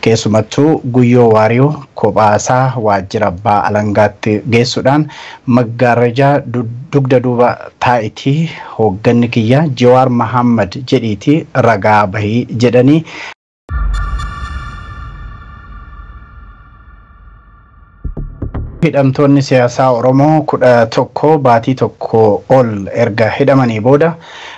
Keessumattuu Guyyoo Waariyoo kophaasaa waajjira abbaa alangaatti geessuudhaan maggaarrajaa dugda duuba taa'itii hoogganni kiyya Jawaar Mahammad jedhiitii ragaa bahii jedhanii. Hidhamtoonni siyaasaa Oromoo 11 baatii tokko ol erga hidhamanii booda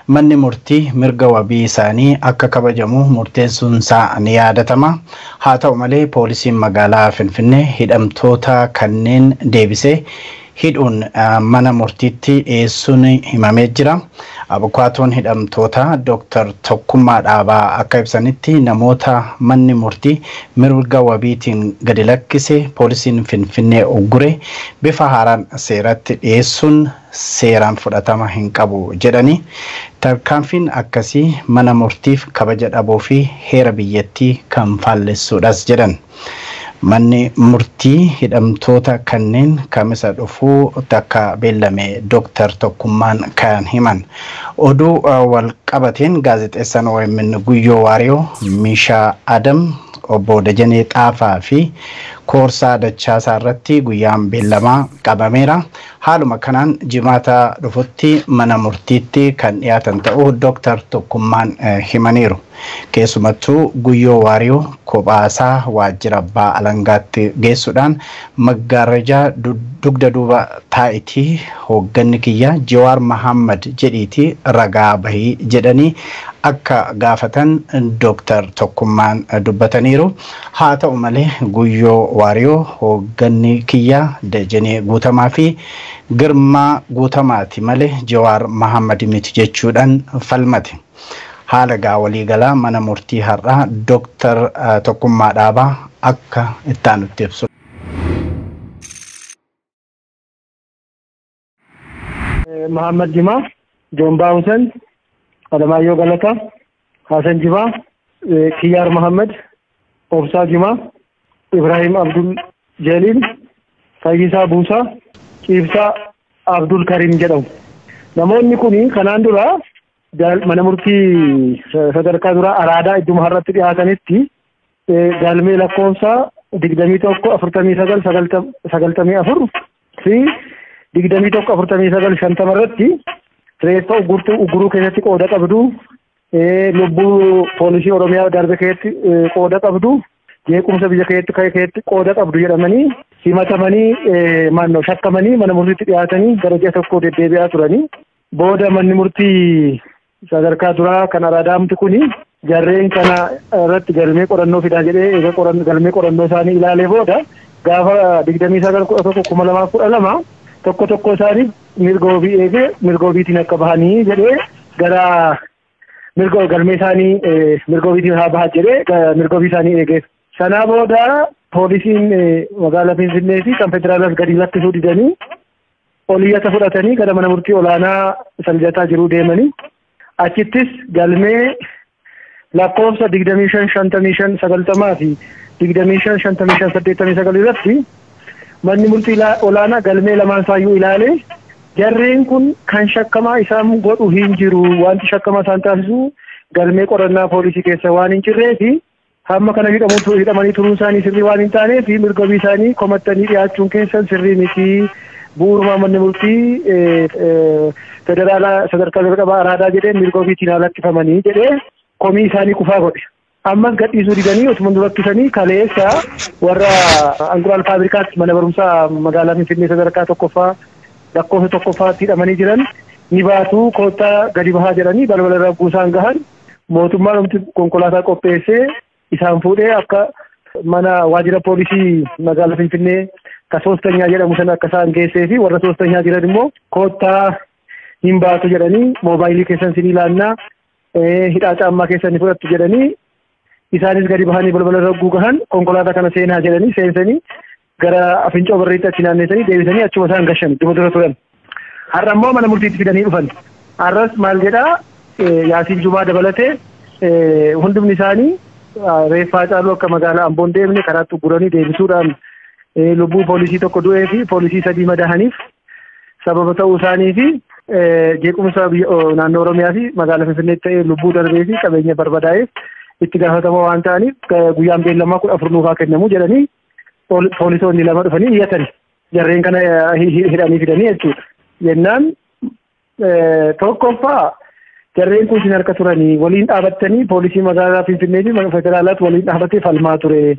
manni murtii mirga wabii isaanii akka kabajamu murteessuun isaa ni yaadatama. Haa ta'u malee, poolisiin magaalaa Finfinnee hidhamtoota kanneen deebisee hidhuun mana murtiitti dhiyeessuun himamee jira. Abukaatoon hidhamtoota Dr. Tokkummaa Dhaabaa akka ibsanitti, namoota manni murtii mirga wabiitiin gadi lakkise poolisiin Finfinnee uggure bifa haaraan seeratti dhiyeessuun seeraan fudhatama hin qabu jedhanii, tarkaanfiin akkasii mana murtiif kabaja dhabuu fi heera biyyattii kan faallessuudhas jedhan. Manni murtii hidhamtoota kanneen kamisa dhufuu akka beellame Dooktar Tokkummaan kan himan. Oduu wal qabateen gaazexeessaan OMN Guyyoo Waariyoo, Mishaa Adam, obbo Dajanee Xaafaa fi Koorsaa Dachaasaa irratti guyyaan beellamaa qabameera. Haaluma kanaan jimaata dhufutti mana murtiitti kan dhiyaatan ta'uu Dooktar Tokkummaan himaniiru. Keessumattuu Guyyoo Waariyoo kophaasaa waajjira abbaa alangaatti geessuudhaan maggaarrajaa dugda duuba taa'itii hoogganni kiyya Jawaar Mahammad jedhiitii ragaa bahii jedhanii akka gaafatan Dooktar Tokkummaan dubbataniiru. Haa ta'u malee, Guyyoo Waariyoo hoogganni kiyya Dajanee Guutamaa fi Girmaa Guutamaati malee Jawaar Mahammad miti jechuudhaan falmate. Haala gaa waliigalaa mana murtii har'aa Dooktar Tokkummaa Dhaabaa akka itti aanutti ibsu. Mahammad Jimaa, Joombaa Husen, Alamaayyoo Galataa, Hasan Jimaa, Kiyyaar Mahammad, Obsaa Jimaa, Ibrahim Abdul Jaliil, Fayyisaa Buusaa, Ciibsaa Abdul Karim jedhamu. Namoonni kun kanaan dura mana murtii sadarkaa duraa Araadaa idduma har'atti dhiyaatanitti galmee lakkoofsa 21 49 94 fi 21 49 50 irratti reeffa ugguruu keessatti qooda qabdu, lubbuu poolisii Oromiyaa darbe keessatti qooda qabdu, jeequmsa biyya keessatti ka'e keessatti qooda qabdu jedhamanii himatamanii, maannoo shakkamanii mana murtiitti dhiyaatanii gara ji'a tokko deddeebi'aa turanii booda manni murtii sadarkaa duraa kan Araadaamti kuni jarreen kana irratti galmee qorannoo fidaa jedhee eega galmee qorannoo isaanii ilaalee booda gaafa 29 11 2012 tokko tokko isaanii mirga wabii eegee mirga wabiitiin akka bahanii jedhee, gara mirga galmee isaanii mirga wabiitiin haa bahan jedhee mirga wabii isaanii eegeef. Sanaa booda poolisiin magaalaa Finfinnee fi kan federaalaas gadi lakkisuu didanii oliyyata fudhatanii gara mana murtii olaanaa Saljataa jiruu deemanii achittis galmee lakkoofsa 25 55 90 fi 25 55 89 irratti manni murtii olaanaa galmee lamaan isaayyuu ilaalee, jarreen kun kan shakkamaa isaan godhu hin jiru, wanti shakkamaa isaan taasisu galmee qorannaa poolisii keessa waan hin jirree fi hamma kana hidhamanii turuun isaanii sirrii waan hin taaneef mirga wabii isaanii komattanii dhiyaachuun keessan sirrii miti, bu'uurumaa manni murtii federaalaa sadarkaa jalqabaa Araadaa jedhee mirga wabiitiin haa lakkifamanii jedhee komii isaanii kufaa godhe. Ammas gadhiisuu didanii otuma durakkisanii kaleessa warra Anqulaal Faabrikaatti mana barumsaa magaalaa Finfinnee sadarkaa tokkoffaa lakkoofsa tokkoffaatti hidhamanii jiran ni baatu, koottaa gadi bahaa jedhanii balbala irra buusaan gahan mootummaan omti konkolaataa qopheessee isaan fuudhee akka mana waajjira poolisii magaalaa Finfinnee ka soostanyaa jedhamu sana akka isaan geessee fi warra soostanyaa jiran immoo koottaa hin baatu jedhanii, moobaayilii keessan sinii laannaa, hidhaa caammaa keessan ni fudhattu jedhanii, isaanis gadi bahanii balbala irra gahan konkolaataa kana seenaa jedhanii seensanii gara Afincoo Barreetti achi naanneessanii deebisanii achuma isaan gashan dura dura turan. Har'a immoo mana murtiitti fidanii dhufan. Har'as maal jedhaa, Yaasiin Jumaa dabalatee hundumni isaanii reeffa Haacaaluu akka magaalaa Amboon deemne karaatti ugguranii deebisuudhaan lubbuu poolisii tokko du'ee fi poolisii sadii madahaniif sababa ta'uu isaanii fi jeequmsa naannoo Oromiyaa fi magaalaa Finfinneetti ta'ee lubbuu darbee fi qabeenya barbadaa'eef itti gaafatamoo waan ta'aniif guyyaan beellamaa 14 nuufaa kennamu jedhanii poolisoonni 2 dhufanii iyyatan. Jarreen kana hidhanii fidanii jechuudha. Jennaan tokkoffaa jarreen kun isin harka turanii waliin dhaabattanii poolisii magaalaa Finfinnee fi federaalaatti waliin dhaabatee falmaa ture.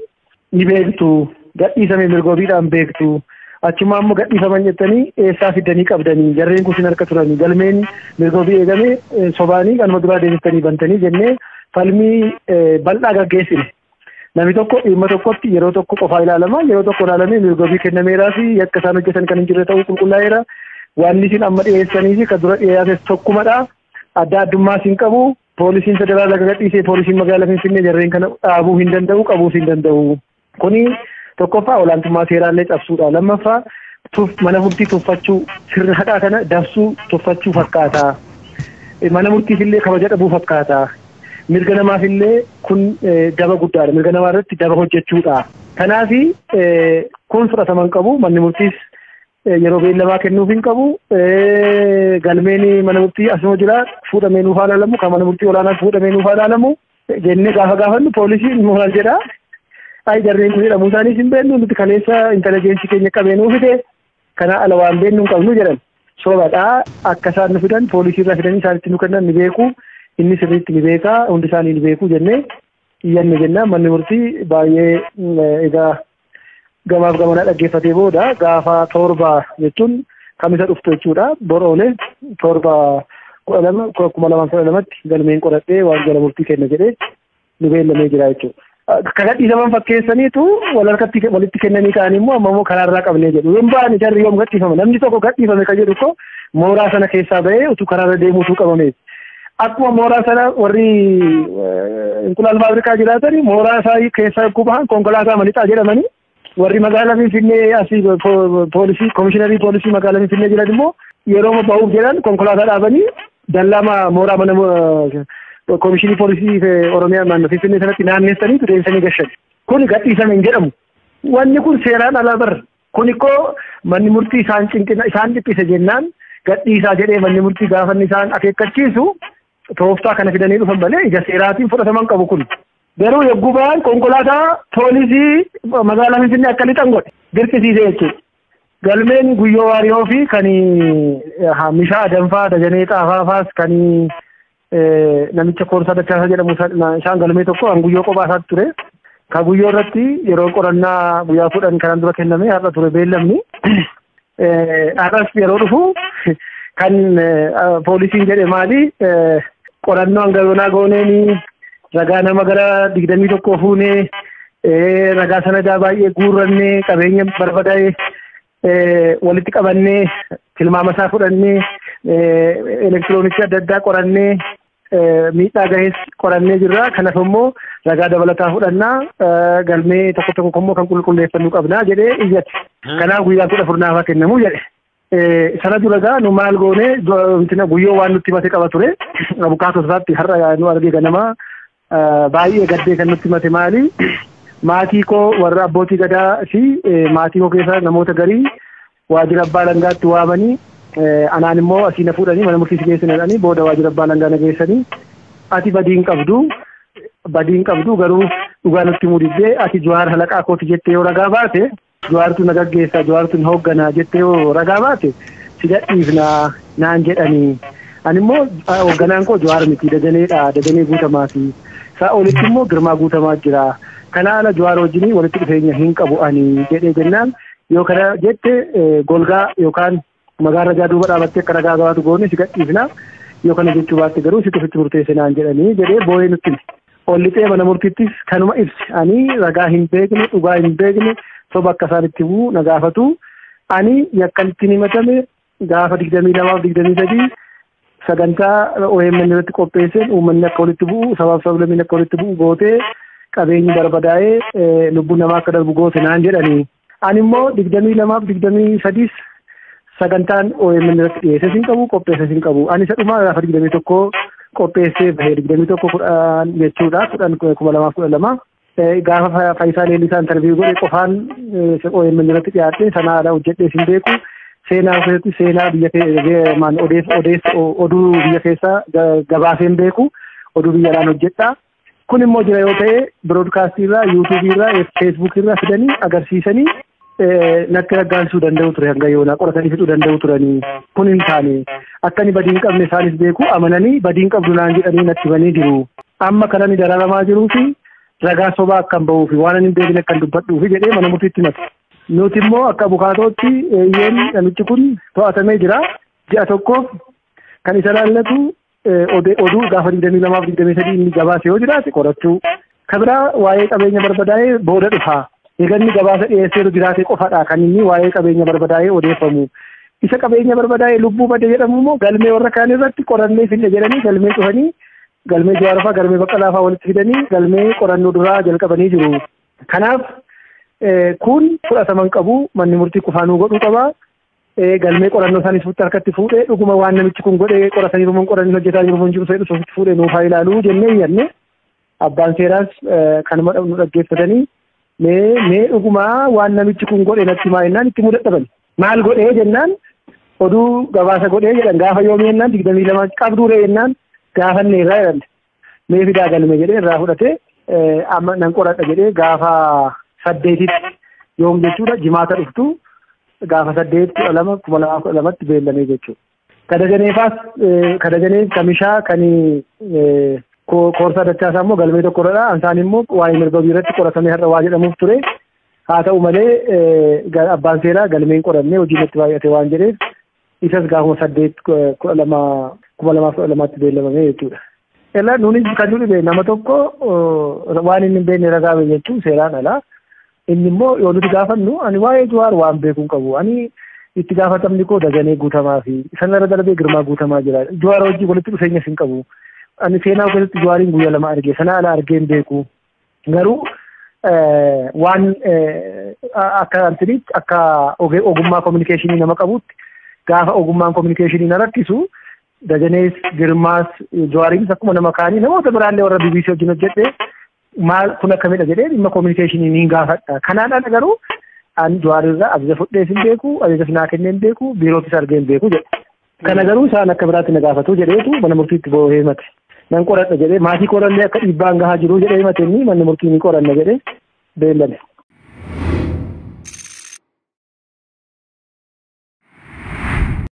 Ni beektu, gadhiisame mirgoobiidhaan beektu. Achumaa immoo gadhiifaman jettanii eessaa fidanii qabdanii jarreen kun isin harka turanii galmeen mirgoobii eegame sobaanii kanuma duraa deebistanii bantanii jennee falmii bal'aa gaggeessine. Namni tokko dhimma tokkotti yeroo tokko qofaa ilaalama, yeroo tokko ilaalamee mirgoobii kennameeraa fi yakka isaan hojjetan kan hin jirre ta'uu qulqullaa'eera. Wanni isin amma dhiyeessanii fi kan dura dhiyaates tokkumadha. Adda addummaas hin qabu. Poolisiin federaalaa gadhiisee poolisiin magaalaa Finfinnee jarreen kana dhaabuu hin danda'u, qabuus hin danda'u. Kuni tokkoffaa olaantummaa seeraallee cabsuudha. Lammaffaa mana murtii tuffachuu, sirna haqaa kana dabsuu tuffachuu fakkaata. Mana murtiif illee kabaja dhabuu fakkaata. Mirga namaaf illee kun daba guddaadha. Mirga namaa irratti daba hojjechuudha. Kanaaf kun fudhatama hin qabu. Manni murtiis yeroo beellamaa kennuuf hin qabu. Galmeen mana murtii asuma jira fuudhamee nuuf haa ilaalamu. Kan mana murtii olaanaas fuudhamee nuuf haa ilaalamu. Jennee gaafa gaafannu poolisiin maal jedhaa? Ay jarreen kun hidhamuu isaaniis hin beeknu nuti kaleessa intelligensii keenya qabee nuu fide kana ala waan beeknu hin qabnu jedhan. Sobadhaa akka isaan nu fidan poolisii irraa fidanii isaanitti nu kennan ni beeku. Inni sirriitti ni beekaa hundi isaanii ni beeku jennee iyyanne jennaan manni murtii baay'ee egaa gamaaf gamanaa dhaggeeffatee booda gaafa 7 jechuun kamisa dhuftu jechuudha. Boroolee 7 12 2012tti galmeen qoradhee waan jala murtii kenna jedhee nu beellamee jira jechuudha. Kan gadhiisaman fakkeessaniitu wal harkatti walitti kennanii ka'anii immoo amma immoo karaarraa qabnee jedhu. Yoom ba'anii jarri yoom gadhiifama? Namni tokko gadhiifame kan jedhu ko mooraa sana keessaa ba'ee utuu karaarra deemuu utuu qabameeti. Akkuma mooraa sana warri Inqulaal Faabrikaa jiraatanii mooraa isaa keessaa yogguu bahan konkolaataa malixaa jedhamanii warri magaalaa Finfinnee asii poolisii komishiinarii poolisii magaalaa Finfinnee jiran immoo yeroo ba'uuf jedhan konkolaataa dhaabanii dallaa mooraa mana komishinii poolisii Oromiyaa naannoo Finfinnee sanatti naannessanii deebisanii gashan. Kun gadhiisame hin jedhamu. Wanni kun seeraan ala bar. Kun ikkoo manni murtii isaan cinqina isaan dhiphise jennaan gadhiisaa jedhee manni murtii gaafa inni isaan akeekkachiisu tooftaa kana fidanii dhufan malee ija seeraatiin fudhataman qabu kun. Garuu yogguu ba'an konkolaataa poolisii magaalaa Finfinnee akka lixan godhe dirqisiise jechuudha. Galmeen Guyyoo Waariyoo fi kan Mishaa Adanfaa Dajanee Xaafaa faas kan namicha Koorsaa Dachaasaa jedhamu isaan galmee tokko kan Guyyoo kophaa isaatti ture. Kan Guyyoo irratti yeroo qorannaa guyyaa 10 kanaan dura kenname har'a ture beellamni. Har'as yeroo dhufu kan poolisiin jedhe maali qorannoo hanga yoonaa gooneeni ragaa nama gara 21 fuunee ragaa sanadaa baay'ee guurrannee qabeenya barbadaa'e walitti qabannee tilmaama isaa fudhannee elektirooniksii adda addaa qorannee miidhaa gahees qorannee jirra. Kanaaf immoo ragaa dabalataa fudhannaa galmee tokko tokko immoo kan qulqulleeffannuu qabnaa jedhee iyyate. Kanaaf guyyaa 14 naaf haa kennamuu jedhe. Sana dura gaa nu maal goone Guyyoo waan nutti himate qaba ture. Abukaatoo isaatti har'a nu argee ganama baay'ee gaddee kan nutti himate maali? Maatii koo warra abbootii gadaa fi maatii koo keessa namoota garii waajjira abbaa langaatti waamanii anaan immoo asii na fuudhanii mana murtii si geessan jedhanii booda waajjira abbaa langaa na geessanii ati badii hin qabdu garuu dhugaa nutti himuu diddee ati Jawaar halaqaa kooti jettee yoo ragaa baate Jawaartu na gaggeessa Jawaartu na hoogganaa jettee yoo ragaa baate si gadhiifnaa naan jedhanii. Ani immoo hoogganaan koo Jawaar miti Dajaneedha, Dajanee Guutamaa fi isaa olitti immoo Girmaa Guutamaa jira. Kana ala Jawaar wajjin walitti dhufeenya hin qabu ani jedhee jennaan yoo kana jette golgaa yookaan magaarrajaa duuba dhaabattee akka ragaa gabaatu goone si gadhiifna yoo kana jechuu baatte garuu situ ofitti murteesse naan jedhanii jedhee boo'ee nutti hime. Ol lixee mana murtiittis kanuma ibse ani ragaa hin beekne dhugaa hin beekne soba akka isaan itti himu na gaafatu ani yakkan ittiin himatame gaafa 22 fi 23 sagantaa OMN irratti qopheesseen uummanni akka walitti bu'u sabaaf sablammiin akka walitti bu'u gootee qabeenyi barbadaa'ee lubbuun namaa akka darbu goote naan jedhanii. Ani immoo 22 fi 23 sagantaan OMN irratti dhiyeesses hin qabu qopheesses hin qabu. Ani isa dhumaa gaafa 21 qopheessee bahee 21 10 jechuudha 10 2012 gaafa Faayisaa Leellisaa interview godhe qofaan OMN irratti dhiyaadhe sana ala hojjedhees hin beeku. Seenaa keessatti seenaa biyya odeessa oduu biyya keessaa gabaasee hin beeku oduu biyya alaan hojjedha. Kun immoo jira yoo ta'e biroodkaastii irraa, yuutuubii irraa, feesbuukii irraa fidanii agarsiisanii natti raggaansuu danda'u ture, hanga yoonaa qoratanii fixuu danda'u turanii. Kun hin taane. Akka inni badii hin qabne isaanis beeku, amananii badii hin qabdu naan jedhanii natti himanii jiru. Amma kan inni dararamaa jiruu fi ragaa sobaa akkan bahuu fi waan ani hin beekne akkan dubbadhuufi jedhee mana murtiitti himate. Nuti immoo akka abukaatootti eeyyeen, namichi kun to'atamee jira. Ji'a tokkoof kan isa laallatu oduu gaafa 22f 23 inni gabaase yoo jiraate qorachuu. Kan biraa waa'ee qabeenya barbadaa'ee booda dhufa. Egaa gabaasa dhiyeesseeru jiraate qofadha kan inni waa'ee qabeenya barbadaa'ee odeeffamu. Isa qabeenya barbadaa'ee lubbuu bade jedhamu immoo galmee warra kaan irratti qorannee finne jedhanii galmee cufanii, galmee Jawaar fa'aa, galmee Baqqalaa fa'aa walitti fidanii galmee qorannoo duraa jalqabanii jiru. Kanaaf kun fudhatama hin qabu, manni murtii kufaanuu godhuu qaba. Galmee qorannoo isaanii ofitti harkatti fuudhee dhuguma waan namichi kun godhee qoratanii jiru, qorannoo hojjetaa jiru hin jiru fedhu ofitti fuudhee nuuf haa ilaaluu jennee iyyanne. Abbaan seeraas kanuma nu dhaggeeffatanii mee dhugumaa waan namichi kun godhe natti himaa jennaan itti mudadhaban. Maal godhee jennaan oduu gabaasa godhee jedhan. Gaafa yoomii jennaan 22 qabduuree jennaan gaafanne irraa jedhan. Mee fidaa galme jedhee irraa fudhatee amma nan qoradha jedhee gaafa 8tti, yoom jechuudha, jimaata dhuftu gaafa 8/12/2012tti beellamee jechuudha. Kadajaneefaas kadajanee kamishaa kan Koorsaa Dachaasaa immoo galmee tokko irradha. Ansaan immoo waa'ee mirga wabii irratti qoratamee har'a waa jedhamuuf ture. Haa ta'u malee abbaan seeraa galmeen qorannee hojii natti baay'ate waan jedheef isas gaafuma 8/12/2012tti beellamame jechuudha. Ela nunis kan nu dhibe nama tokko waan inni hin beekne ragaa bahe jechuun seeraan ala. Inni immoo yoo nuti gaafannu ani waa'ee Jawaar waan beekuu hin qabu. Ani itti gaafatamni koo Dajanee Guutamaa fi sanarra darbee Girmaa Guutamaa jira. Jawaar wajjin walitti dhufeenyas hin qabu. Ani seenaa keessatti Jawaariin guyyaa lama arge, sana ala argee hin beeku. Garuu waan akka antinitti akka ogummaa kominikeeshinii nama qabutti gaafa ogummaan kominikeeshinii na rakkisu Dajanees, Girmaas, Jawaariinis akkuma nama kaanii namoota biraallee warra BBC wajjin hojjedhe maal kun akkamidha jedhee dhimma kominikeeshinii niin gaafadha. Kanaan ala garuu ani Jawaarirraa ajaja fudhees hin beeku, ajajas naa kennee hin beeku, biirootis argee hin beeku jedhe. Kana garuu isaan akka biraatti na gaafatu jedheetu mana murtiitti boo'ee himate. Nan qoradha jedhee maatii koorallee akka dhiibbaan gahaa jiru jedhee himate, inni manni murtii ni qoranna jedhee beellame.